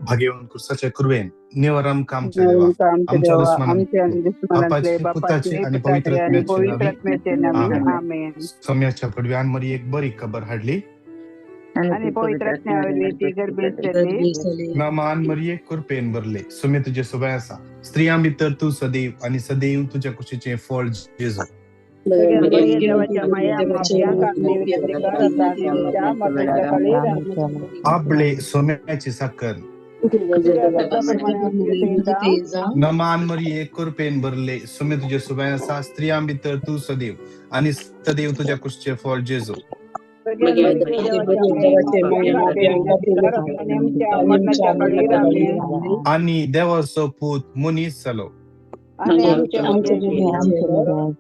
भाग्यवान कुर्साच्या कुरवेन निवर आमकां आमच्या देवा आमच्या दुस्मानांतले बापाचे पुताचे आनी पवित्र आत्म्याचे नांवी आमेन. सोम्याच्या पडव्यान मरी एक बरी खबर हाडली आनी पवित्र आत्म्या ती गर्भेस्त जाली. नमान मरिये कृपेन भरले, सुमे तुझे सोबे आसा, स्त्रियां भितर तूं सदैव आनी सदैव तुज्या कुशीचें फळ जेजू. आपले सोम्याची साखर. नमान मरिये कृपेन भरले, सुमे तुझे सोबे आसा, स्त्रियां भितर तूं सदैव आनी सदैव तुज्या कुशीचें फळ जेजू. आनी देवाचो पूत मनीस जालो.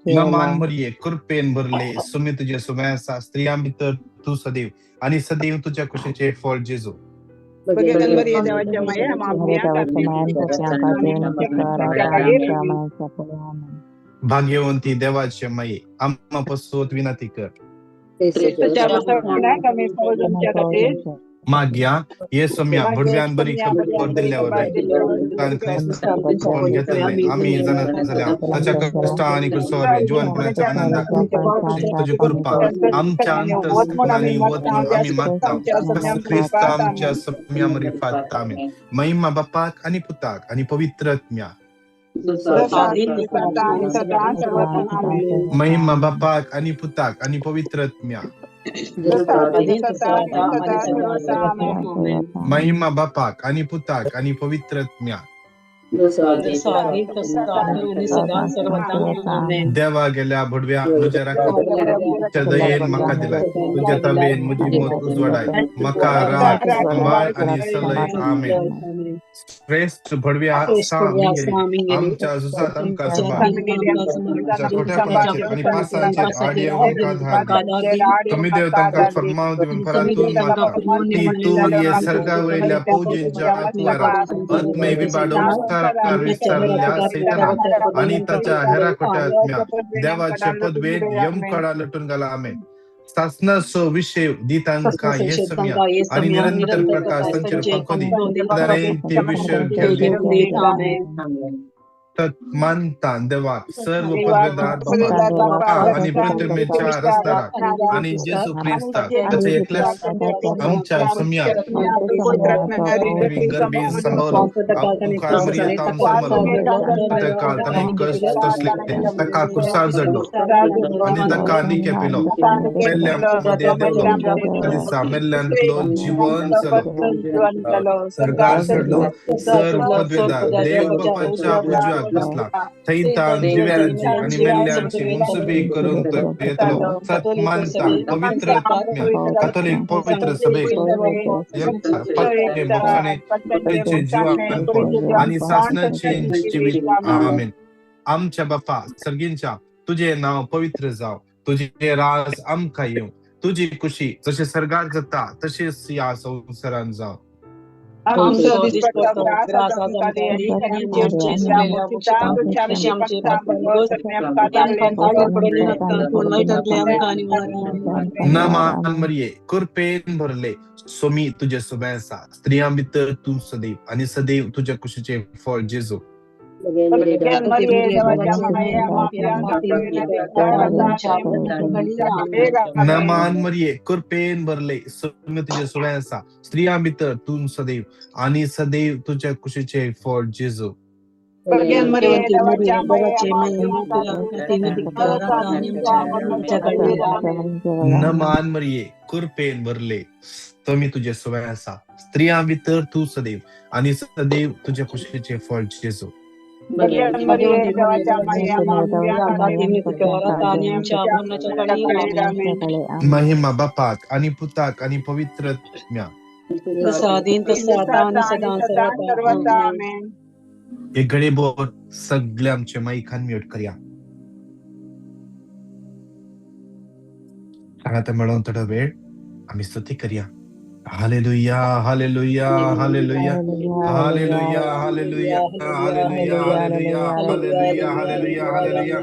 नमान मरिये कृपेन भरले, सुमे तुझे सोबे आसा, स्त्रियां भितर तूं सदैव आनी सदैव तुज्या कुशीचें फळ जेजू. भाग्यवंती देवाचे माये, आम्हा पसून विनंती कर. माग्या हे सोम्या भडव्यान बरी खबर दिल्ल्या वरवीं क्रिस्तान घेतले आमी जाणा जाल्या ताच्या कश्टा आनी क्रुसावरवीं जिवनपणाच्या आनंदाक तुजी कृपा आमच्या अंतस्करणांनी वत म्हूण आमी मागता. क्रिस्त आमच्या सम्या मरिफात. आमेन. महिमा बापाक आनी पुताक आनी पवित्र आत्म्याक. महिमा बापाक आनी पुताक आनी पवित्र आत्म्याक. महिमा बापाक आनी पुताक आनी पवित्र आत्म्याक. देवा गेल्या भडव्या म्हज्या राखच्या दयेन म्हाका दिलाय, तुज्या तवेन म्हजी मत उजवाडाय, म्हाका राख सांबाळ आनी सलय. आमेन. श्रेष्ठ भडव्या आमच्या झुजात आमकां सांबाळ, तुज्या खोट्यापणाचेर आनी पासांचेर आड येवंक आधार दी. तुमी देव तांकां फर्माव दिवन परातून मागता की तूं हे सर्गा वयल्या फौजेंच्या आत्माराक आत्मे विबाडो विस्तार विस्तारल्या सैतानाक आनी ताच्या हेरा खोट्या आत्म्या देवाचे पदवेन यमकडा लटून घाला. आमेन. सासनाचो विशय दी तांकां हे सम्या आनी निरंतर प्रकाश तांचेर फांको दी, ते विशय घेवंदी. मानता देवाक सर्व पदवेदार बापाक आनी प्रतिमेच्या रस्ताराक आनी जेजू क्रिस्ताक ताच्या एकल्याच आमच्या सम्याक गर्भी सांबाळलो, आमकां मरियेतावन जल्मलो, ताका ताणें कश्ट तसले, ताका कुर्सार जडलो आनी ताका निके पिलो, मेल्ल्या मदें देंवलो, त्या दिसा मेल्ल्यांतलो जिवन जालो, सरकार सोडलो, सर्व पदवेदार देव बापाच्या उजव्याक बसला, थंय ताण जिव्यांची आनी मेल्ल्यांची मुनसुबी करून तो येतलो. सत मानता पवित्र आत्म्या काथोलीक पवित्र सभेक मोक्षाने जीवान आनी सासनाचे जिवीत. आमेन. आमच्या बापा सर्गींच्या, तुझे नाव पवित्र जाव, तुझे राज आमकां येवं, तुजी खुशी जशें सर्गार जाता तशेंच ह्या संवसारान जावं. नमान मरिये कृपेन भरले, सोमी तुझे सोबे आसा, स्त्रियां भितर तूं सदैव आनी सदैव तुज्या कुशीचें फळ जेजू. नमान मरिये कृपेन भरले, सोमी तुझे सोबे आसा, स्त्रियां भितर तूं सदैव आनी सदैव तुज्या कुशीचें फळ जेजू. नमान मरिये कृपेन भरले, सोमी तुझे सोबे आसा, स्त्रियां भितर तूं सदैव आनी सदैव तुज्या कुशीचें फळ जेजू. महिमा बापाक आनी पुताक आनी पवित्र आत्म्याक. एक घडये भर सगळे आमचे मायकान म्यूट करया. सांगात मेळोन थोडो वेळ आमी स्तुती करया. Hallelujah, hallelujah, hallelujah, hallelujah, hallelujah, hallelujah, hallelujah, hallelujah, hallelujah, hallelujah.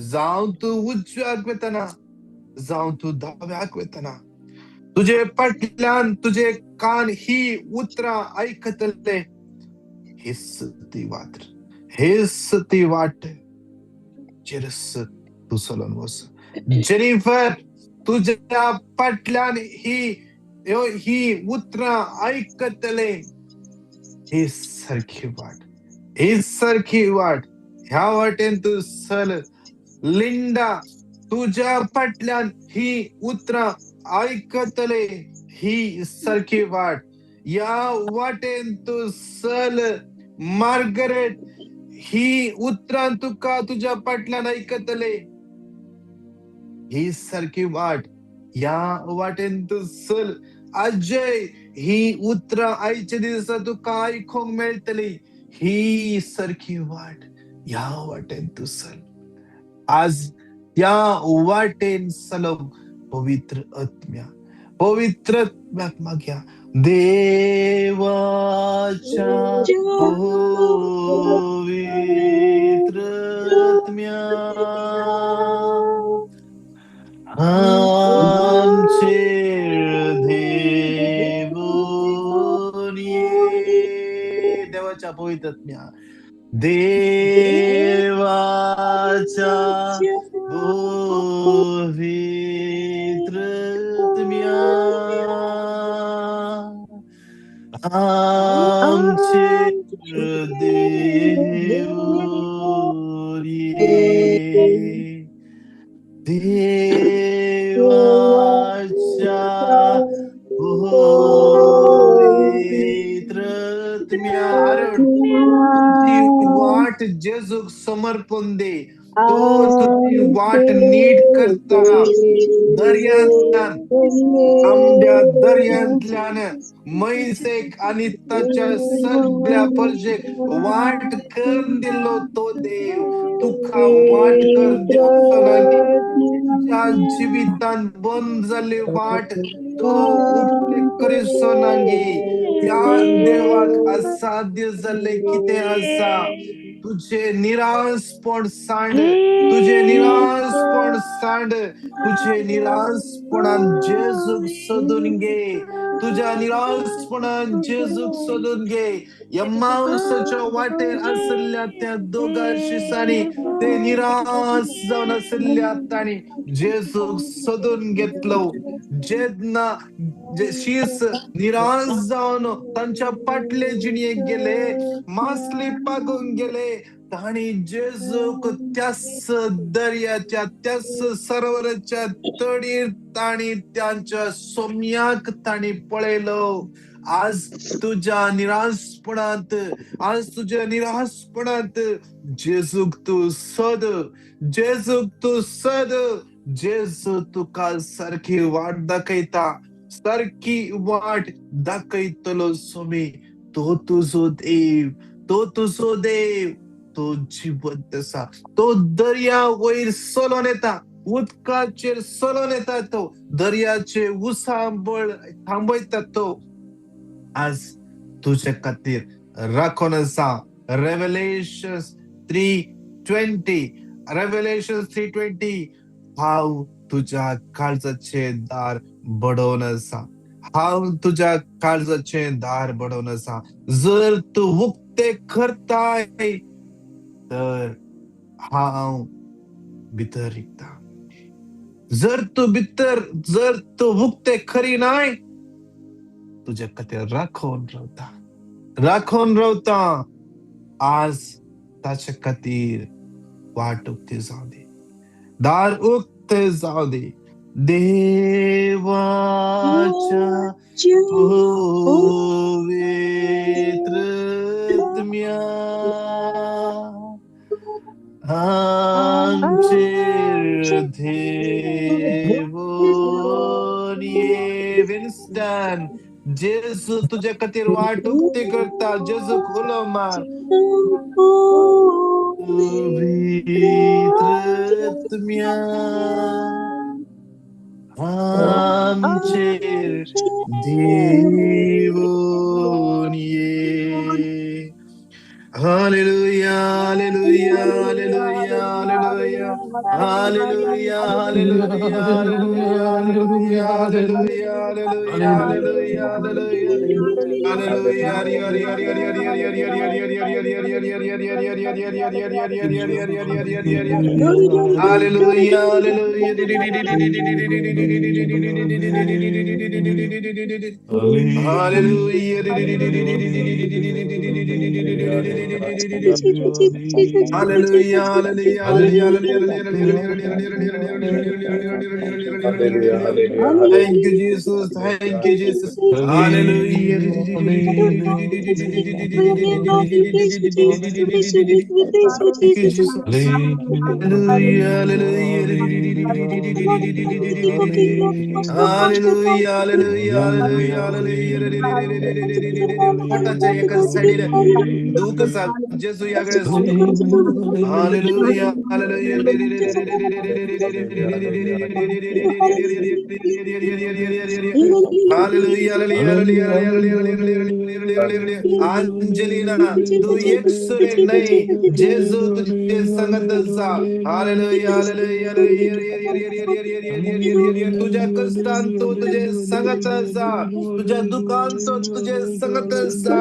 जावं तूं उजव्याक वतना, जावं तूं दाव्याक वतना, तुजे फाटल्यान तुजे कान ही उतरां आयकतले. हीच ती वाट, हीच ती वाट जेरस तूं चलोन वच. जेनिफर, तुज्या फाटल्यान ही उतरां आयकतले. ही सारखी वाट, ही सारखी वाट, ह्या वाटेन तूं चल. लिंडा, तुज्या फाटल्यान ही उतरां आयकतले. ही सारखी वाट, ह्या वाटेन तूं चल. मार्गरेट, ही उतरां तुका तुज्या फाटल्यान आयकतले. ही सारखी वाट, ह्या वाटेन तूं चल. अजय, ही उतरां आयच्या दिसा तुका आयकूंक मेळटली. ही सारखी वाट, ह्या वाटेन तूं चल. आज त्या वाटेन चलूंक पवित्र आत्म्या, पवित्र आत्म्याक मागया. देवाच्या पवित्र आत्म्या, आमचेर देवून ये. देवाच्या पवित्र आत्म्या, देवाच्या पवित्र आत्म्या, आमचेर देवून ये. देवाच्या पवित्र आत्म्या. अरुण, तुजी वाट जेजूक समर्पण दे. तो तुजी वाट नीट करता. दर्यांतल्यान, आमच्या दर्यांतल्यान मैसेक आनी ताच्या सगळ्या परजेक वाट करून दिल्लो तो देव तुका वाट करून दिवचो ना? तुज्या जिवितान बंद जाल्ली वाट तो उक्ते करिसो नागी? त्या देवाक असाध्य जाल्लें कितें आसा? तुझे निराशपण सांड, तुझे निराशपण सांड. तुझे निराशपणान जेजूक सोदून घे. तुझ्या निराशपणान जेजूक सोदून घे. एम्माउसाच्या वाटेर आशिल्ल्या त्या दोगां शिसांनी, ते निराश जावन आशिल्ल्या तांणी जेजूक सोदून घेतलो. जेन्ना शीस निराश जावन तांच्या फाटले जिणयेक गेले, मासली पागूंक गेले, तांणी जेजूक त्याच दर्याच्या, त्याच सरोवराच्या तडीर तांणी त्यांच्या सोम्याक तांणी पळयलो. आज तुझ्या निराशपणांत, आज तुझ्या निराशपणांत जेजूक तूं सोद, जेजूक तूं सोद. जेजू तुका सारखी वाट दाखयता, सारखी वाट दाखयतलो स्वामी. तो तुजो देव, तो तुजो देव, तो जिवंत आसा. तो दर्या वयर चलोन येता, उदकाचेर चलोन येता. तो दर्याचे उसांबळ थांबयता. तो आज तुझ्या खातीर राखून आसा. Revelation 3:20, Revelation 3:20. हांव तुज्या काळजाचे दार बडोवन आसा, हांव तुज्या काळजाचे दार बडोवन आसा. जर तूं उक्ते करताय तर हांव भितर रिगता. जर तूं भितर, जर तूं उक्ते करिनाय, तुज्या खातीर राखून रावता, राखून रावता. आज ताच्या खातीर वाट उक्ती जावं दी, दार उक्ते जावं दी. देवाच्या पवित्र आत्म्या, आमचेर देवून ये. विन्स्टन, जेजू तुझ्या खातीर वाट उक्ती करता. जेजूक उलो मार. पवित्र आत्म्या, आमचेर देवून ये. Hallelujah, hallelujah, hallelujah, hallelujah. Hallelujah, hallelujah, hallelujah, hallelujah, hallelujah, hallelujah, hallelujah, hallelujah. Hallelujah. Hallelujah, hallelujah. Hallelujah. Hallelujah, hallelujah, hallelujah, Hallelujah, hallelujah. hallelujah, hallelujah, Thank you, Jesus. Thank you, Jesus. Hallelujah. Thank you, Jesus. Hallelujah, hallelujah. Hallelujah, hallelujah, hallelujah, hallelujah. पोटाच्या एका साईडीने दुःख सांग जेसू याकडे. Hallelujah, hallelujah. hallelujah, hallelujah. Hallelujah, hallelujah, hallelujah. Angelina, तू एकसुरे नाही, जेजू तुझे संगत आसा. Hallelujah, hallelujah. तुझ्या कष्टान तो तुझे संगत आसा, तुझ्या दुखान तो तुझे संगत आसा.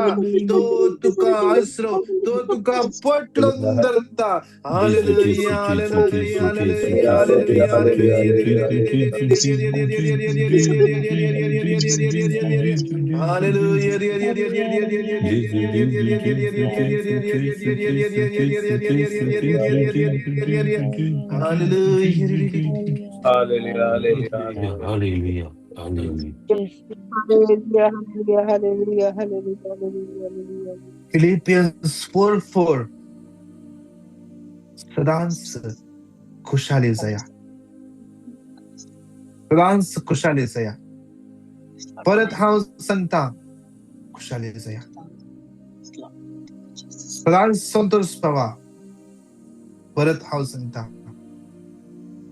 तो तुका आसरो, तो तुका पटलून धरता. Gesù, hallelujah, Gesù, Gesù, hallelujah, Gesù, Gesù, hallelujah, Gesù, Hallelujah, hallelujah, Gesù, hallelujah, Gesù, hallelujah. hallelujah. Hallelujah. Gesù, Gesù, Gesù, Gesù, Gesù, Gesù, Gesù, Gesù, Gesù, Hallelujah. Hallelujah, hallelujah, Hallelujah, hallelujah. hallelujah, hallelujah. Hallelujah, hallelujah, hallelujah, hallelujah. Philippians 4:4. सदांच खुशाली जाया, सदांच खुशाली जाया. परत हांव सांगता, खुशाली जाया. सदांच संतोष पावा. परत हांव सांगता,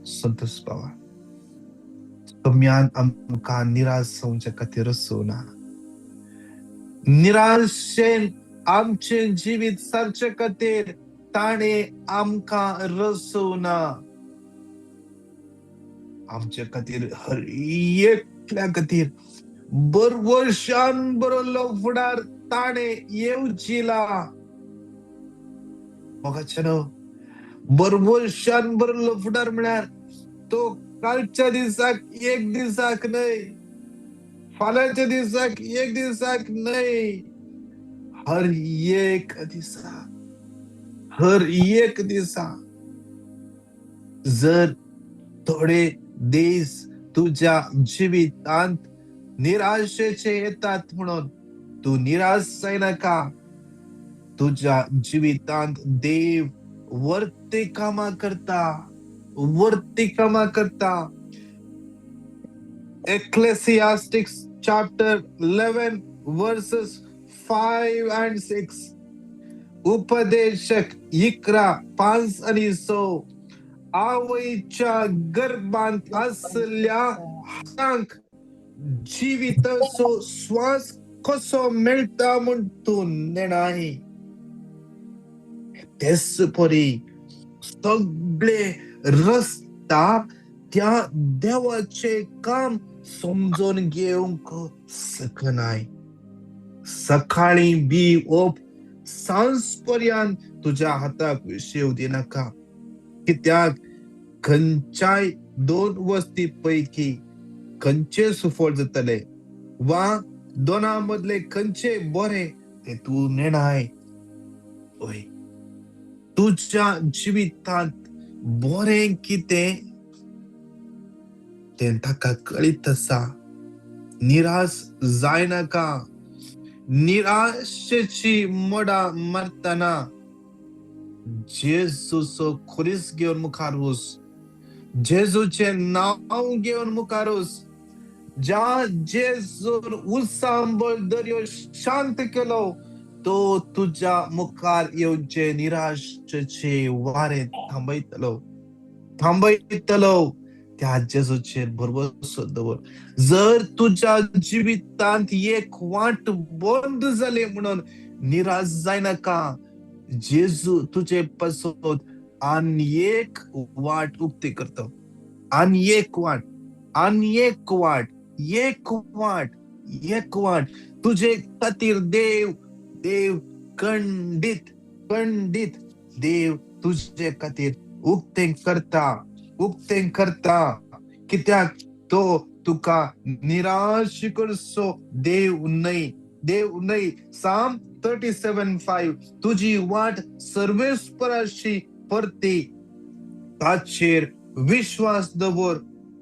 संतोष पावा. सोम्यान आमकां निराश जावच्या खातीर ना. निराशेन आमचें जिवीत सारचे खातीर ताणें आमकां रचोवना. आमचे खातीर, हर एकल्या खातीर बरवशान बरयल्लो फुडार ताणें येवजिला. मोगाच्यानो, बरवशान बरयल्लो फुडार म्हळ्यार तो कालच्या दिसाक एक दिसाक न्हय, फाल्यांच्या दिसाक एक दिसाक न्हय, हर एक दिसा, हर एक दिसा. जर थोडे दीस तुज्या जिवितांत निराशेचे येतात म्हणून तूं निराश जायनाका. तुज्या जिवितांत देव वर्ते कामां करता, वर्ती कामां करता. Ecclesiastics chapter 11 verses 5 and 6. उपदेशक 11:5 आणि 6. आवयच्या गर्भांत आसल्या हातांक जिविताचो श्वास कसो मेळटा म्हूण तूं नेणाय, तेच परी सगळे रस्ता त्या देवाचें काम समजून घेवंक शकनाय. सकाळी बी ओप सांज पर्यंत तुज्या हाताक विशेव दिनाका, कित्याक खंयच्याय दोन वस्ती पैकी खंयचे सुफळ जातले वा दोना मदले खंयचे बरे ते तूं नेणाय. हय, तुज्या जिवितांत बरें कितें तें ताका कळीत आसा. निराश जायनाका. निराशेची मोडां मारतना जेजूचो खुरीस घेवन मुखार वच, जेजूचें नांव घेवन मुखार वच. ज्या जेजून उसांबळ दर्यो शांत केलो, तो तुज्या मुखार येवचे निराशेचे वारें थांबयतलो, थांबयतलो. त्या जेजूचेर भरवंसो दवर. जर तुज्या जिवितांत एक वाट बंद जाली म्हणून निराश जायनाका. जेजू तुजे पासत आनी एक वाट उक्ती करता, आनी एक वाट, आनी एक वाट, एक वाट, एक वाट तुजे खातीर देव, देव खंडीत खंडीत देव तुजे खातीर उक्तें करता, उक्तें करता. कित्याक तो तुका निराश करचो देव न्हय, देव न्हय. साम 37:5 तुजी वाट सर्वेस्पराशी परती, ताचेर विश्वास दवर,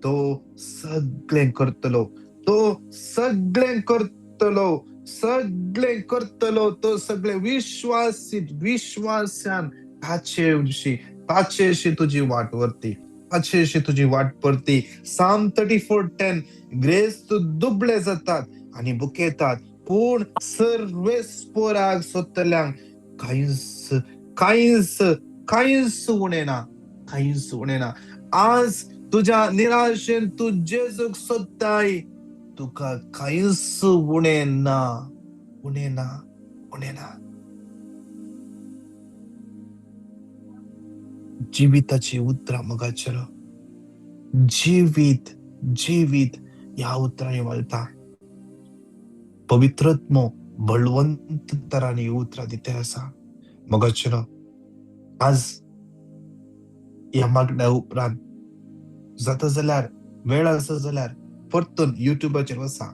तो सगळें करतलो, तो सगळें करतलो, सगळें करतलो. तो सगळें विश्वासीत विश्वासान ताचे विशीं, ताचेशी तुजी वाट व्हरती, ताचेशी तुजी वाट परती. साम 34:10 ग्रेस्त दुबळे जातात आनी बुकेतात, पूण सर्वेस्पराक सोदतल्यांक कांयच कांयच कांयच उणें ना, कांयच उणें ना. आज तुज्या निराशेन तूं जेजूक सोदताय, तुका कांयच उणें ना, उणें ना, उणें ना. जिविताची उतरां मोगाचेलो, जिवीत जिवीत ह्या उतरांनी वळटा. पवित्रत्मो बळवंत तरांनी उतरां दिते आसा. मोगाचेलो, आज ह्या मागण्या उपरांत जाता जाल्यार, वेळ आसा जाल्यार परतून युट्यूबाचेर वचा,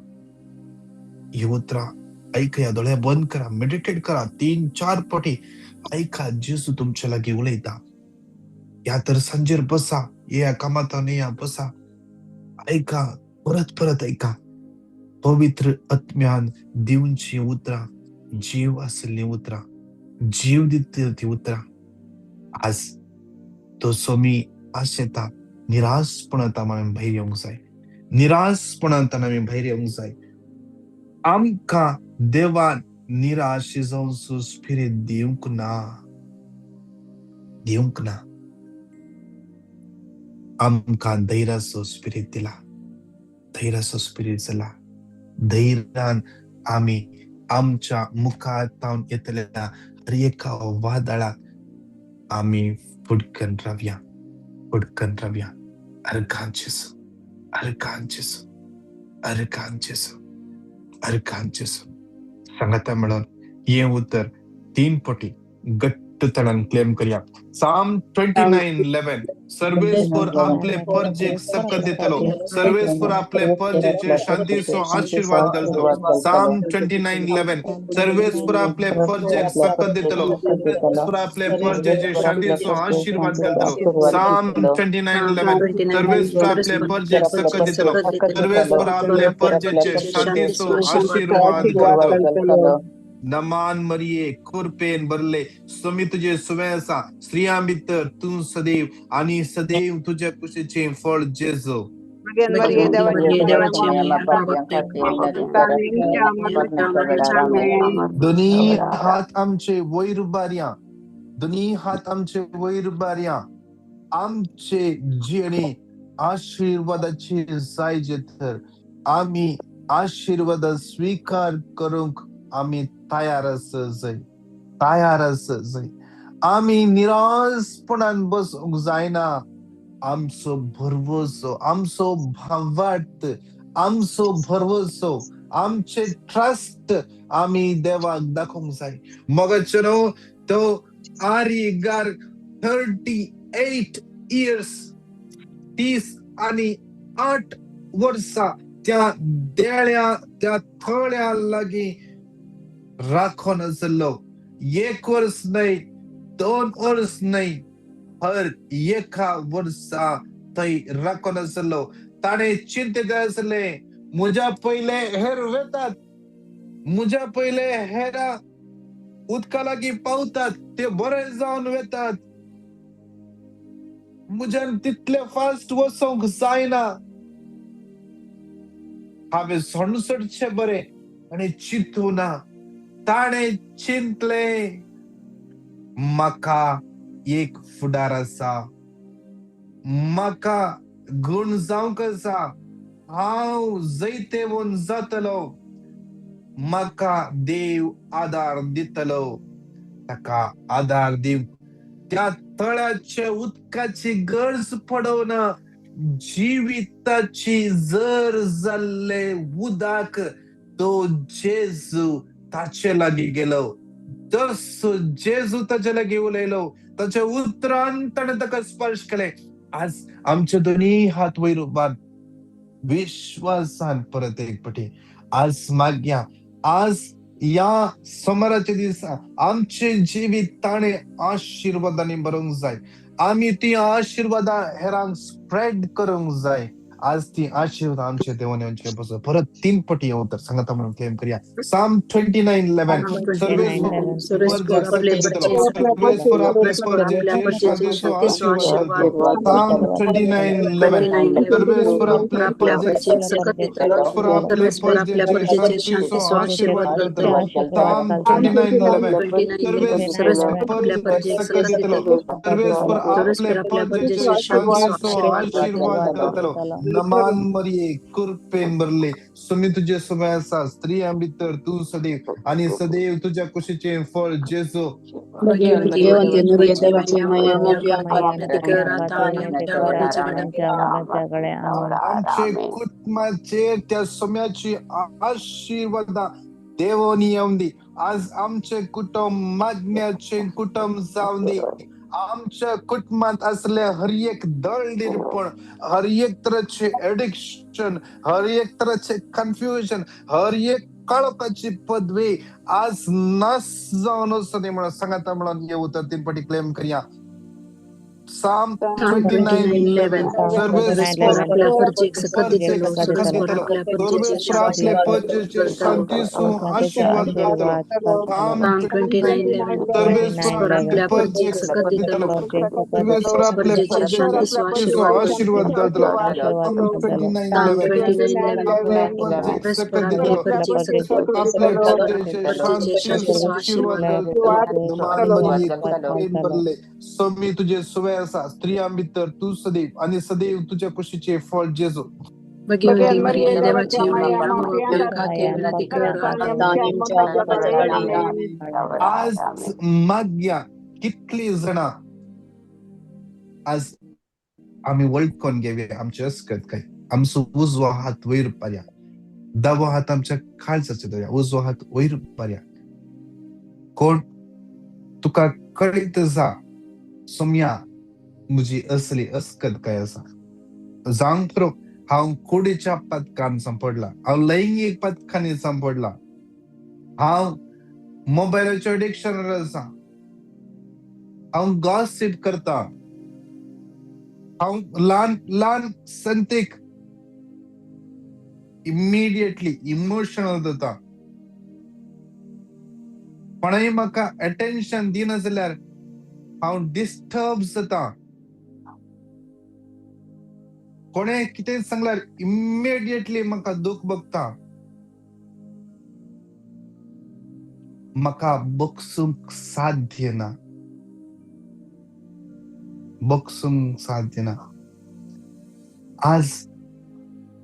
ही उतरां आयकया, दोळे बंद करा, मेडिटेट करा, 3-4 फावटी आयका. जेजू तुमच्या लागीं उलयता. या तर सांजेर बसा, येया कामातान येया, बसा, आयका, परत परत आयका. पवित्र आत्म्यान दिवची उतरां, जीव आशिल्लीं उतरां, जीव दिता ती उतरां. आज तो सोमी आशेता निराशपणांत आमी भायर येवंक जाय, निराशपणांत आमी भायर येवंक जाय. आमकां देवान निराश जावचो स्पिरीट दिवंक ना, दिवंक ना. आमकां धैर्याचो स्पिरीट दिला, धैर्याचो स्पिरीट जाला. धैर्यान आमी आमच्या मुखार तावन येतल्या हर एका वादळाक आमी फुडकन रावया, फुडकन रावया. अर्गान जेजू, अर्गान जेजू, अर्गान जेजू, अर्गान जेजू. सांगाता म्हणून हें उतर 3 फावटी घट्ट तणान क्लेम करया. साम 29:11 सर्वेस्पर आपले परजेक सकत दितलो, सर्वेस्पर आपले परजेचे शांतीचो आशीर्वाद घालतलो. साम 29:11 सर्वेस्पर आपले परजेक सकत दितलो, सर्वेस्पर आपले परजेचे शांतीचो आशीर्वाद घालतलो. साम 29:11 सर्वेस्पर आपले परजेक सकत दितलो, सर्वेस्पर आपले परजेचे शांतीचो आशीर्वाद घालतलो. नमान मरिये, कृपेन भरले, स्वामी तुजे सुवे आसा, स्त्रियां भितर तूं सदैव आनी सदैव तुज्या कुशीचें फळ जेजू. दोनी हात आमचे वयर उबारया, दोनी हात आमचे वयर उबारया. आमचे जिणे आशिर्वादाचे जायजे तर आमी आशिर्वाद स्वीकार करूंक आमी तयार आसा जाय, तयार आसा जाय. आमी निराशपणान बसूंक जायना. आमचो भरवसो, आमचो भावार्थ, आमचो भरवसो, आमचे ट्रस्ट आमी देवाक दाखोवंक जाय. मगाचेरो तो आरीगार 38 years, 38 वर्सां त्या देळ्या, त्या थळ्या लागीं राखोन आसलो. 1 वर्स न्हय, 2 वर्स न्हय, हर एका वर्सा थंय राखोन आसलो. ताणें चिंतेत आसलें, म्हज्या पयले हेर वेतात, म्हज्या पयले हेरा उदका लागीं पावतात, ते बरे जावन वेतात, म्हज्यान तितले फास्ट वचोंक जायना, हांवें सणसणचें बरें. आनी चिंतू ना. ताणें चिंतलें, म्हाका एक फुडार आसा, म्हाका गूण जावंक आसा, हांव जैतेवन जातलो, म्हाका देव आदार दितलो. ताका आदार दिवंक त्या तळ्याचे उदकाची गरज पडोवन जिविताची जर जाल्ले उदक तो जेजू ताचे लागीं गेलो. तसो जेजू ताचे लागीं उलयलो, ताच्या उतरान ताणें ताका स्पर्श केलें. आज आमचे दोनी हात वयर उबार विश्वासान परत एक पटी आज मागया. आज ह्या सोमाराच्या दिसा आमचे जिवीत ताणें आशिर्वादांनी भरूंक जाय. आमी ती आशिर्वादां हेरांक स्प्रेड करूंक जाय. आज ती आशिर्वाद आमचे देवान येवचे पसून परत तीन पटी उतर सांगता म्हणून क्लेम करया. साम 29:11. सर्वेस्पर आपले परजेचे शांतीचो आशीर्वाद घालतलो. साम 29:11. सर्वेस्पर आपले परजेचे शांतीचो आशीर्वाद घालतलो. साम 29:11. सर्वेस्पर आपले परजेचे शांतीचो आशीर्वाद घालतलो. नमान मरिये, कृपेन भरले, सुमी तुझे सुमे आसा, स्त्रियां भितर तूं सदैव आनी सदैव तुज्या कुशीचें फळ जेजू. आमचे कुटुंबाचेर त्या सोम्याची आशिर्वादां देवोनी येवंदी. आज आमचे कुटुंब मागण्याचें कुटुंब जावंदी. आमच्या कुटुंबांत असले हर एक दळडीरपण, हर एक तरेचे एडिक्शन, हर एक तरेचे कन्फ्युजन, हर एक काळोखाची पदवी आज नाश जावन वचूंदी म्हणून सांगता म्हणून हे उतर तीन पटी क्लेम करया. साम 29:11. सर्वेस्पर आपले परजेचे शांतीचो आशीर्वाद घालतलो. साम 29:11. सर्वेस्पर आपले परजेचे शांतीचो आशीर्वाद घालतलो. साम 29:11. आपले परजेचे शांतीचो आशीर्वाद घालतलो. नमान मरिये, कृपेन भरले, स्वामी तुझे सुवे आसा, स्त्रियां भितर तूं सदैव आनी सदैव तुज्या कुशीचें फळ जेजू. आज मागया कितली जाणां आज आमी वळखून घेवया आमचे अस्कत काय. आमचो उजवो हात वयर पारया, दावो हात आमच्या काळजाचेर दवरया, उजवो हात वयर पारया. कोण तुका कळीत जा सोम्या म्हजी असली अस्कत काय आसा. जावंक पुरो हांव कुडीच्या पथकान सांपडला, हांव लैंगीक पथकांनी सांपडला, हांव मोबायलाच्या एडिक्शनार आसा, हांव गॉसिप करता, हांव ल्हान ल्हान संतीक इमिडिएटली इमोशनल जाता. कोणूय म्हाका अटेन्शन दिना जाल्यार हांव डिस्टर्ब जाता. कोणें कितें सांगल्यार इमिडिएटली म्हाका दूख भोगता. म्हाका बगसूंक साध्य ना, बगसूंक साध्य ना. आज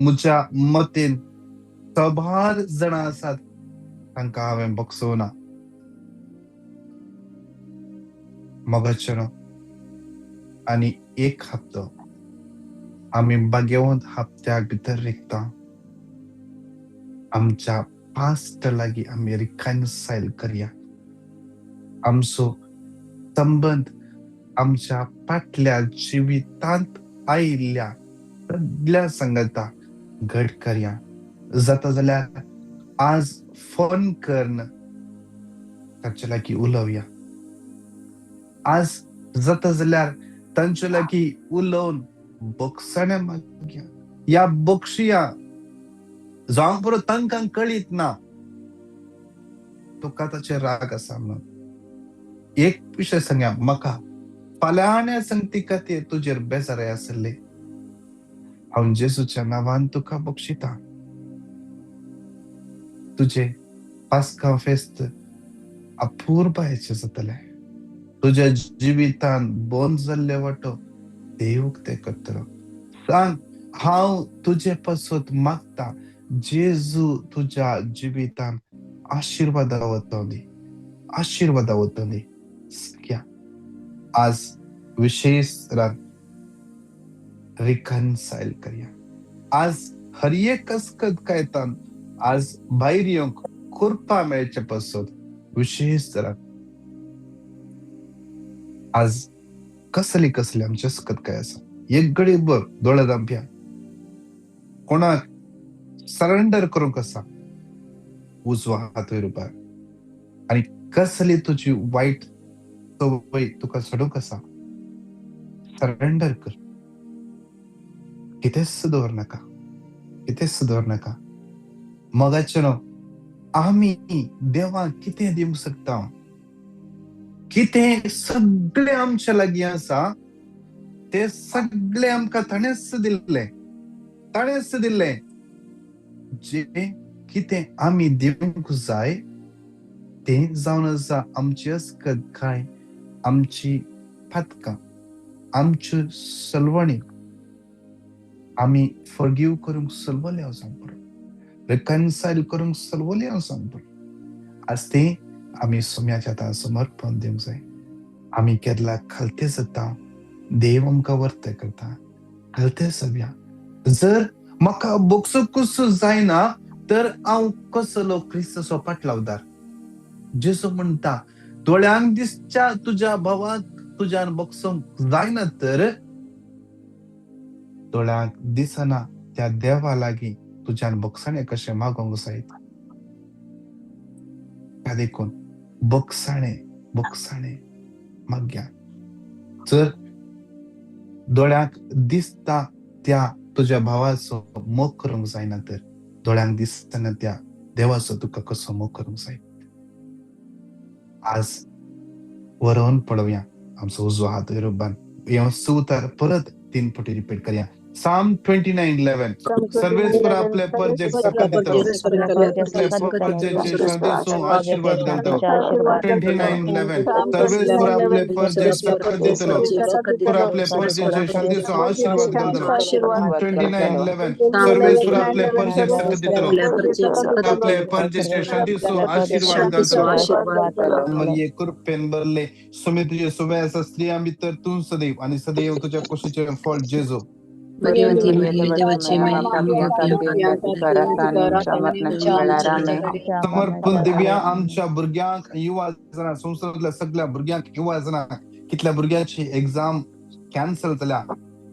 म्हज्या मतेन साबार जाणां आसात तांकां हांवें बगसोना. मोगाचें आनी एक हप्तो आमी भाग्यवंत हप्त्याक भितर रिगता. आमच्या पास्ट लागीं आमी रिकन्सायल करया. आमचो संबंद आमच्या फाटल्या जिवितांत आयिल्ल्या सगल्या सांगता घट करया. जाता जाल्यार आज फोन करून ताचे लागीं उलोवया. आज जाता जाल्यार तांचे लागीं उलोवन बक्षाण्या मागया या बक्षया. जावंक पुरो तांकां कळीत ना तुका ताचेर राग आसा म्हणून. एक विशय सांगया, म्हाका फाल्यांण्या संगती खातीर तुजेर बेजाराय आसले, हांव जेजूच्या नांवान तुका बक्षिता. तुजें पास्कां फेस्त अपुरबायेचें जातलें. तुज्या जिवितान बंद जाल्ले वाटो देव उक्ते करतलो. सांग, हांव तुजे पासत मागता, जेजू तुज्या जिवितान आशिर्वादा वतली, आशिर्वादा वतली. सांगया. आज विशेष रात रिकन्सायल करया. आज हर एक अस्कत कायतान आज भायर येवंक कृपा मेळचे पासत विशेष तरान आज कसली कसली आमची अस्कत काय आसा एक घडी भर दोळे धांपया. कोणाक सरेंडर करूंक आसा उजवो हात वयर उबार आनी कसली तुजी वायट संवय तुका सोडूंक आसा सरेंडर कर. कितेंच दवर नाका, कितेंच दवर नाका. मोगाचे न्हू आमी देवाक कितें दिवंक शकता? कितें सगळें आमच्या लागीं आसा तें सगळें आमकां ताणेंच दिल्लें, ताणेंच दिल्लें. जें कितें आमी दिवंक जाय तें जावन आसा आमची अस्कत काय, आमची पातकां, आमच्यो सलवणी आमी फॉरगीव करूंक सलवले हांव सांगता, रिकन्सायल करूंक सलवले हांव सांगता. आज तें आमी सोम्याच्या हातान समर्पण दिवंक जाय. आमी केदला खालते जाता, देव आमकां वर्ते करता. खालते जावया. जर म्हाका बोगसुकूच जायना तर हांव कसलो क्रिस्ताचो पाटलावदार? जेजू म्हणटा दोळ्यांक दिसच्या तुज्या भावाक तुज्यान बोगसूंक जायना तर दोळ्यांक दिसना त्या देवा लागीं तुज्यान बोगसाणें कशें मागोवंक जायत? त्या देखून बोगसाणें बोगसाणें मागया. जर दोळ्यांक दिसता त्या तुज्या भावाचो मोग करूंक जायना तर दोळ्यांक दिसतना त्या देवाचो तुका कसो मोग करूंक जाय? आज वरोवन पळोवया. आमचो उजवो हात वयर उबार. हें उतार परत 3 फावटी रिपीट करया. Psalm 29:11. सर्वेस्पर आपले परजेक सकत दितलो, आपले परजेचे शांतीचो आशीर्वाद घालतलो. 29:11. सर्वेस्पर आपले परजेक सकत दितलो, आपले परजेचे शांतीचो आशीर्वाद घालतलो. 29:11. सर्वेस्पर आपले परजेक सकत दितलो, आपले परजेचे शांतीचो आशीर्वाद घालतलो. मरिये कृपेन भरले सुमे तुझे सुवे आसा, स्त्रियां भितर तूं सदैव आनी सदैव तुज्या कुशीचें फळ जेजू. भगवती मरिये देवाची माई, आमकां समर्पण दिव्या आमच्या भुरग्यांक, युवा जाणां, संवसारांतल्या सगळ्या भुरग्यांक, युवा जाणांक. कितल्या भुरग्यांची एग्जाम कॅन्सल जाल्या,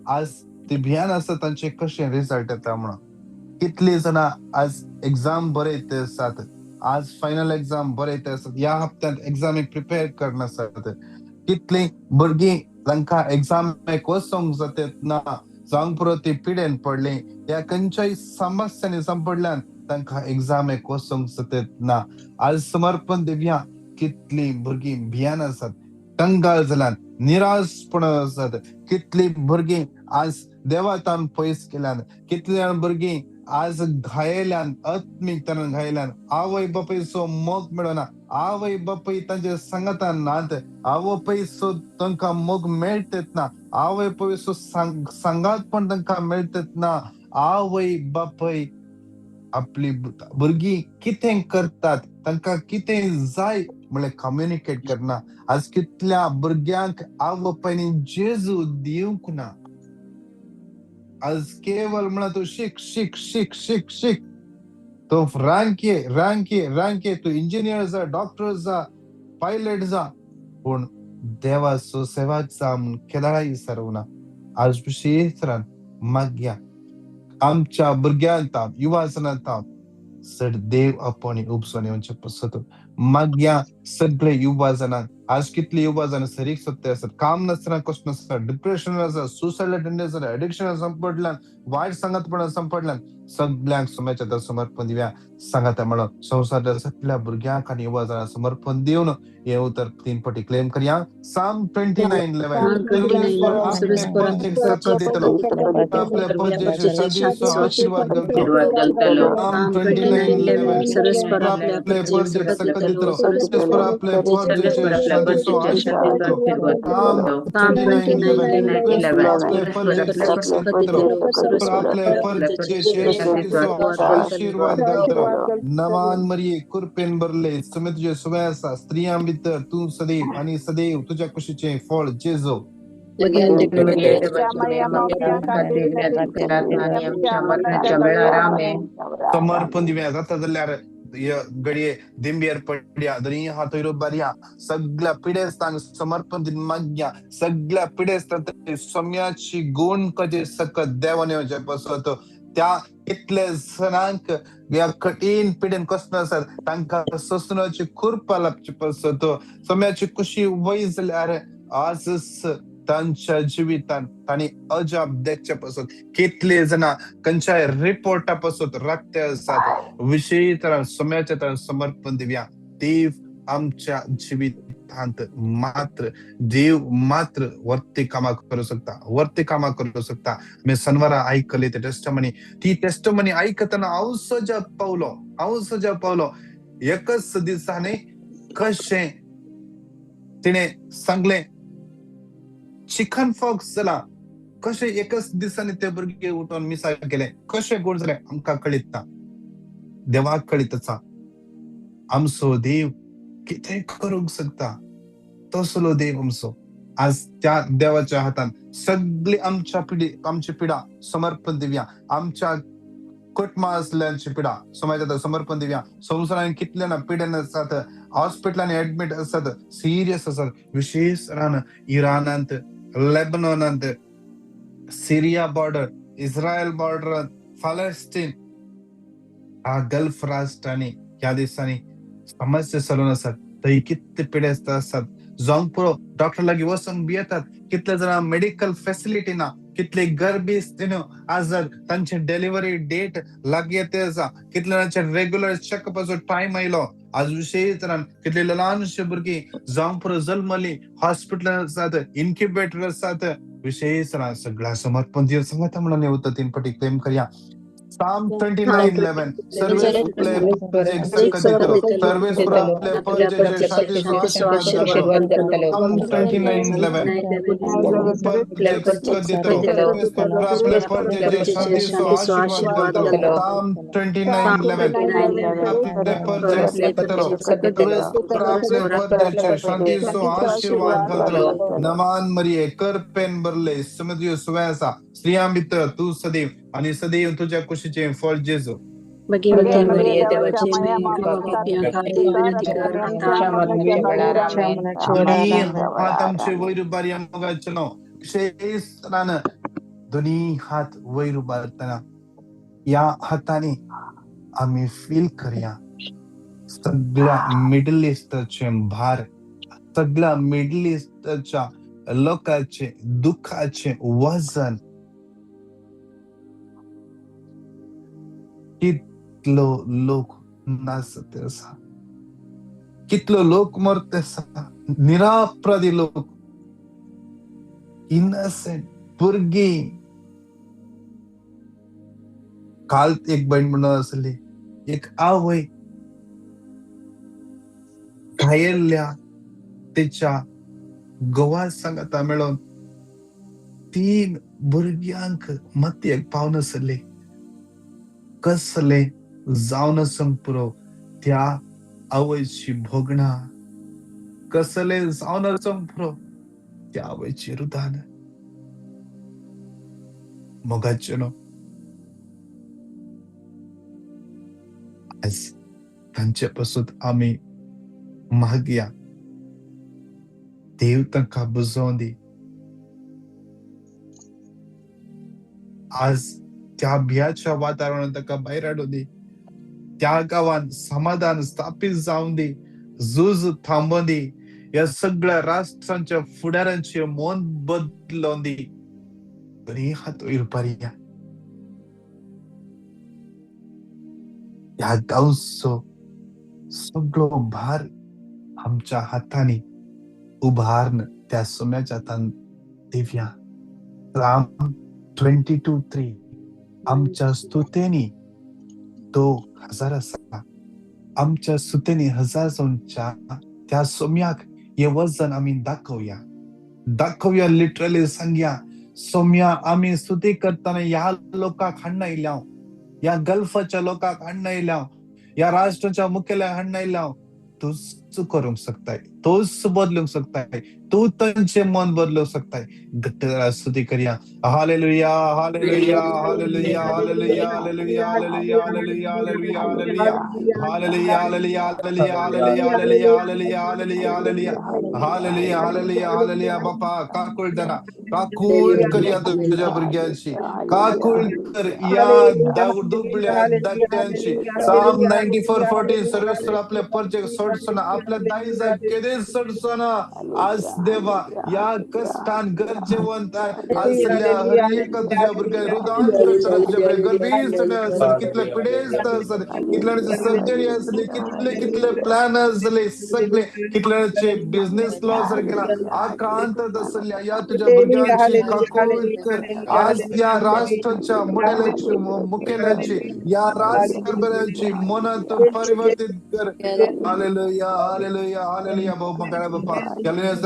आज ती भियान आसा तांचे कशें रिजल्ट येता म्हणून. कितली जाणां आज एग्जाम बरयत आसात, आज फायनल एग्जाम बरयत आसात, ह्या हप्त्यांत एग्जामीक प्रिपेर करनासात. कितली भुरगीं तांकां एग्जामीक वचोंक जाता ना, जावंक पुरो ती पिडेन पडली, ह्या खंयच्याय समस्यांनी सांपडल्यान तांकां एग्जामीक वचोंक जाता ना. आज समर्पण दिव्या. कितली भुरगीं भियान आसात, कंगाल जाल्यान, निराशपण आसात. कितली भुरगीं आज देवातान पयस केल्यान, कितली जाण भुरगीं आज घायल्यान, आत्मीक तरान घायल्यान. आवय बापायचो मोग मेळना, आवय बापाय तांचे सांगातान नात, आवय बापायचो तांकां मोग मेळटच ना, आवय बापायचो सांगात पण तांकां मेळटच ना. आवय बापाय आपली भुरगीं कितें करतात, तांकां कितें जाय म्हणल्यार कम्युनिकेट करना. आज कितल्या भुरग्यांक आवय बापायनी जेजू दिवंक ना. आज केवळ म्हणा तूं शीक शीक शीक शीक शीक, तो रँक ये, रँक ये, रँक ये, तूं इंजिनियर जा, डॉक्टर जा, पायलट जा, पूण देवाचो सेवाक जा म्हूण केदाळाय विसरूना. आज विशेष तरान मागया आमच्या भुरग्यांक, युवा जणांक चड देव आपण उपसून येवचे पसत मागया. सगळे युवा जाणांक आज कितले युवा जाणां सरीक सोदते आसात, काम नासतना कशें नासतना, डिप्रेशन आसा, सुसायडल टेंडन्सी, एडिक्शन संपडल्यान, वायट सांगातपणा संपडल्यान, सगळ्यांक सोम्याच्या हातात समर्पण दिवया. सांगाता म्हणून संवसारांतल्या सगळ्या भुरग्यांक आनी युवा जाणांक समर्पण दिवन हे उतर 3 फावटी क्लेम करया. Psalm 29:11. दितलो, आपल्या परजेचे शांतीचो आशीर्वाद घालतलो. Psalm 29:11. आपले परजेक सकत दितलो, आपले परजेचे शांतीचो आशीर्वाद घालतलो. Psalm 29:11 आपले परजेचेर शांतीचो आशीर्वाद घालतलो. नमान मरिये, कृपेन भरले, सुमे तुजे सुवे आसा, स्त्रियां भितर तूं सदैव आनी सदैव तुज्या कुशीचें फळ जेजू. समर्पण दिव्या जाता जाल्यार घडये दिंबेर पडया, दोनी हात वयर उबारया, सगळ्या पिडेस्तांक समर्पण दिन मागया. सगळ्या पिडेस्तांक सोम्याची गुण कजे सकत देवान येवचे पासत त्या कितले जणांक ह्या कठीण पिडेन कसलो आसात तांकां सोंसण्याची कृपा लाबची पासत सोम्याची कुशी वय जाल्यार आजच तांच्या जिवितान तांणी अजाप देखचे पासत. कितले जाणां खंयच्याय रिपोर्टा पासत राखते आसात, विशेश तरान सोम्याच्या तरान समर्पण दिवया. देव आमच्या जिवितांत मात्र, देव मात्र वरती कामां करूं शकता, वरती कामां करूं शकता. आमी सनवारा आयकली ते टेस्टमनी, ती टेस्टमनी आयकतना हांव सजाप पावलो, हांव सजाप पावलो. एकच दिसांनी कशें तिणें सांगलें चिकन फॉक्स जाला, कशें एकच दिसांनी ते भुरगे उठोन मिसाक गेले, कशें गोड जालें आमकां कळीत ना, देवाक कळीत आसा. आमचो देव कितें करूंक शकता, तसलो देव आमचो. आज त्या देवाच्या हातान सगळी आमच्या पिढी, आमची पिडा समर्पण दिवया. आमच्या कुटुंबा आसल्यांची पिडा समाजात समर्पण दिवया. संवसारान कितले ना पिडेन आसात, हॉस्पिटलांनी एडमीट आसात, सिरियस आसात, विशेष रान इराणांत, लेबनॉनांत, सिरिया बॉर्डर, इस्रायल बॉर्डरांत, फालेस्टीन, ह्या गल्फ राष्ट्रांनी ह्या दिसांनी समस्या चलून आसात. थंय कितले पिडेस्त आसात, जावंक पुरो डॉक्टर लागीं वचूंक भियेतात. कितले जाणां मेडिकल फेसिलिटी ना, कितले गर्भीस्त आज तांचे डिलिव्हरी डेट लागीं येते आसा, कितले जाणांचे रेगुलर चॅकअपाचो टायम आयलो. आज विशेष तरान कितले ल्हानशे भुरगीं जावंक पुरो जल्मली, हॉस्पिटलान आसात, इन्क्युबेटर आसात. विशेष तरान सगळ्या समर्पण दिवन सांगता म्हणून येवता तीन पटी क्लेम करया. Psalm 29:11 सर्वेस्पर आपले परजेचेर शांतीचो आशीर्वाद घालतलो. Psalm 29:11 आपले परजेचेर शांतीचो आशीर्वाद घालतलो. Psalm 29:11 आपले परजेचेर आपले परजेचेर शांतीचो आशीर्वाद घालतलो. नमान मरिये, कृपेन भरले, सुमे सुवे आसा, स्त्रियां भितर तूं सदैव आनी सदैव तुज्या कुशीचें फळ जेजू. भगवती मरिये, देवाची माय, खातीर विनंती कर आतां मरणाच्या वेळार. आमेन. दोनी हात आमचे वयर उबारया मोगाचें न्हू, विशेष तरान दोनी हात वयर उबारतना ह्या हातांनी आमी फील करया सगळ्या मिडल इस्टाचें भार, सगळ्या मिडल इस्टाच्या लोकांचें दुखाचें वजन. कितलो लोक नासते आसा, कितलो लोक मरते आसा, निरापराधी लोक, इनसेंट भुरगीं. काल एक भयण म्हणून आसली, एक आवय भायल्या तिच्या घोवा सांगाता मेळोन 3 भुरग्यांक मातयेक पावनासली. कसले जावन आसूंक पुरो त्या आवयची भोगणां, कसले जावन आसूंक पुरो त्या आवयची रुदान. मोगाचें न्हू, आज तांचे पासून आमी मागया, देव तांकां बुजोवन दी. आज त्या भियाच्या वातावरणात ताका भायर हाडूं दी, त्या गांवान समाधान स्थापीत जावं दी, झूज थांबोवं दी, ह्या सगळ्या राष्ट्रांच्या फुडारांचे मन बदलोवन दी. दोनी हात वयर उबारया. ह्या गांवचो सगळो भार आमच्या हातांनी उबारून त्या सोम्याच्या हातान दिवया. Psalm 22:3 आमच्या स्तुतेनी तो हजार आसा, आमच्या स्तुतेनी हजार जावच्या त्या सोम्याक हे वजन आमी दाखोवया, दाखोवया, लिटरली सांगया, सोम्या आमी स्तुती करतना ह्या लोकांक हाडून आयल्या, ह्या गल्फाच्या लोकांक हाडून आयल्या, ह्या राष्ट्राच्या मुखेल्याक हाडून आयल्या. तूंच करूंक शकताय, तूंच बदलूंक शकताय, तूं तांचे मन बदलूंक शकताय. घट्ट स्तुती करया. Hallelujah, hallelujah, hallelujah, hallelujah, hallelujah, hallelujah, hallelujah, hallelujah, hallelujah, hallelujah, hallelujah, hallelujah, hallelujah, hallelujah, hallelujah, hallelujah, hallelujah, hallelujah, hallelujah. बापा, काकूळ धरा, काकूळ करया तुझ्या भुरग्यांची, काकूळ कर या दुबळ्या धाकट्यांची. साम 94:14, सर्वेश्वर आपल्या परजेक सोडचो ना, आपल्या दायजाक केदीच सोडचो ना. आज देवा या कष्टान गरजेवंत आसल्या हर एका तुझ्या भुरग्याक रुदान करतना तुझ्या भुरग्याक गरबीस्त आसत, कितले पिडेस्त आसत, कितल्यांचे सर्जरी आसली, कितले कितले प्लॅन आसले सगळे, कितल्यांचे बिझनेस लॉस गेला, आकांत आसल्या या तुझ्या भुरग्यांची काकूळ कर. आज या राष्ट्राच्या मुखेल्याची मुखेल्याची या राजकारभाऱ्यांची मनात परिवर्तित कर. Hallelujah, hallelujah, hallelujah. भाऊ मंगळा बाप्पा,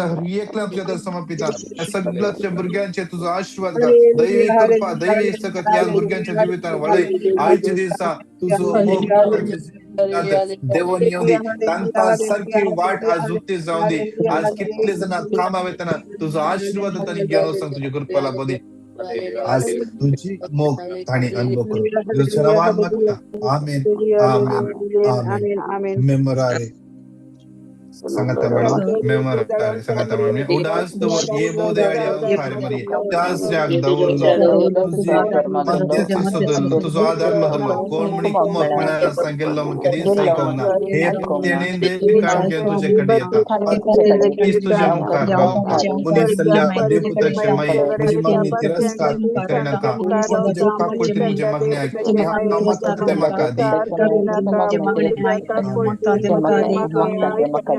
हर एकल्या तुझ्या समर्पिता या सगळ्या भुरग्यांचे तुझा आशीर्वाद कर. दैवी कृपा, दैवी सकत या भुरग्यांच्या जिवितान वळय. आयच्या दिसा तुझो मोग देवून येवं दी, तांकां सारखी वाट आज उक्ती जावं दी. आज कितले जाणां कामां वयतना तुजो आशीर्वाद तांणी घेवन वचोंक तुजी कृपा लाभूं दी. आज तुझी मोग तांणी अनुभव करूं. तुझ्या नांवान मागता, आमेन, आमेन, आमेन. मेमोरारे सांगाता मॅडम, मेमोरारे सांगाता मॅडम. उडास दवर ये बोधे मरिये, त्याच दवरलो तुझी मध्यस्थ सदरलो, तुझो आधार बदललो. कोण म्हणी कुमक म्हळ्यार सांगिल्लो म्हण कितेंच आयकोंक ना. हे तेणेन काम घेवन तुजे कडेन येता, तुज्या मुखार पावता. मनीस सल्ल्या देवपुताचे माये, म्हजी मागणी तिरस्कार करिनाका, पूण तुजे काकुळटेन म्हजें मागणें आयक. हांव मागता तें म्हाका दी.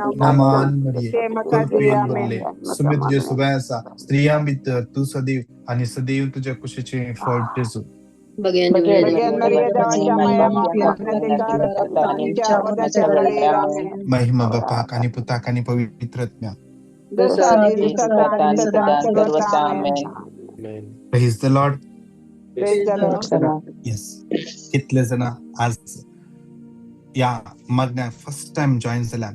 नामान मरिये, कृपेन भरले, सुमी तुजे सुबें आसा, स्त्रियां भितर तूं सदैव आनी सदैव तुज्या कुशीचें फळ जेजू. महिमा बापाक आनी पुताक आनी पवित्र आत्म्याक. Praise the Lord. Yes, कितले जाणां आज ह्या मागण्याक फर्स्ट टायम जॉयन जाल्यात,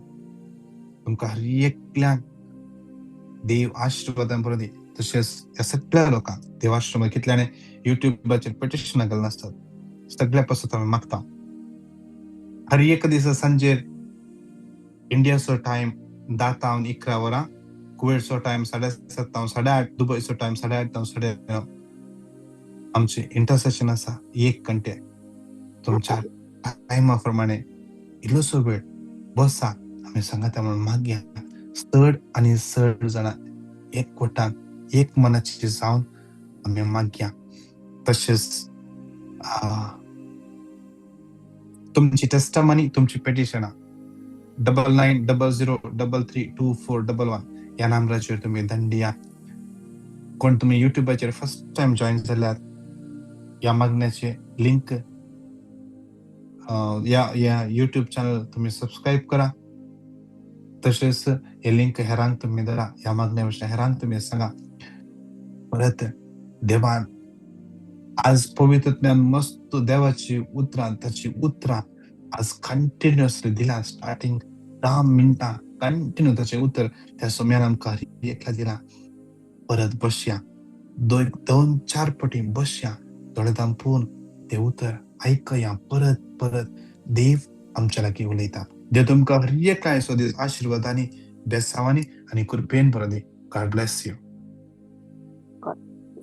तुमकां हर एकल्यांक देव आशिर्वादान बरोवं दी. तशेंच ह्या सगळ्या लोकांक देव आशिर्वाद. कितल्यांनी युट्यूबाचेर पिटिशनां घालून आसतात, सगळ्या पासून आमी मागता. हर एक दिसा सांजेर इंडियाचो टायम 10 तावन 11 वरां, कुवेटचो टायम 7:30 तावन 8:30, दुबयचो टायम 8:30 तावन 9:30 आमचें इंटरसेशन आसा. 1 घंटे तुमच्या टायमा प्रमाणे इल्लोसो वेळ बसा, आमी सांगाता म्हणून मागया. चड आनी चड जाणां एकवटान एक मनाची जावन आमी मागया. तशेंच तुमची टेस्टमनी, तुमची पेटिशनां 9900332411 ह्या नंबराचेर तुमी धाडया. कोण तुमी युट्यूबाचेर फर्स्ट टायम जॉयन जाल्यात, ह्या मागण्याचे लिंक ह्या ह्या युट्यूब चॅनल तुमी सबस्क्रायब करा. तशेंच हे लिंक हेरांक तुमी धरा, ह्या मागण्या विशय हेरांक तुमी सांगा. परत देवान आज पवित्र ज्ञान मस्त देवाची उतरां, ताची उतरां आज कंटिन्युअसली दिला. स्टार्टिंग 10 मिनटां कंटिन्यू ताचें उतर त्या सोम्यान आमकां एकला दिला. परत बसया, 2-4 पटी बसया, दोळे धांपून ते उतर आयकया. परत परत देव आमच्या लागीं उलयता. देव तुमकां हर एक आयचो दीस आशिर्वादांनी, बेसांवांनी आनी कृपेन बरो दी. God bless you.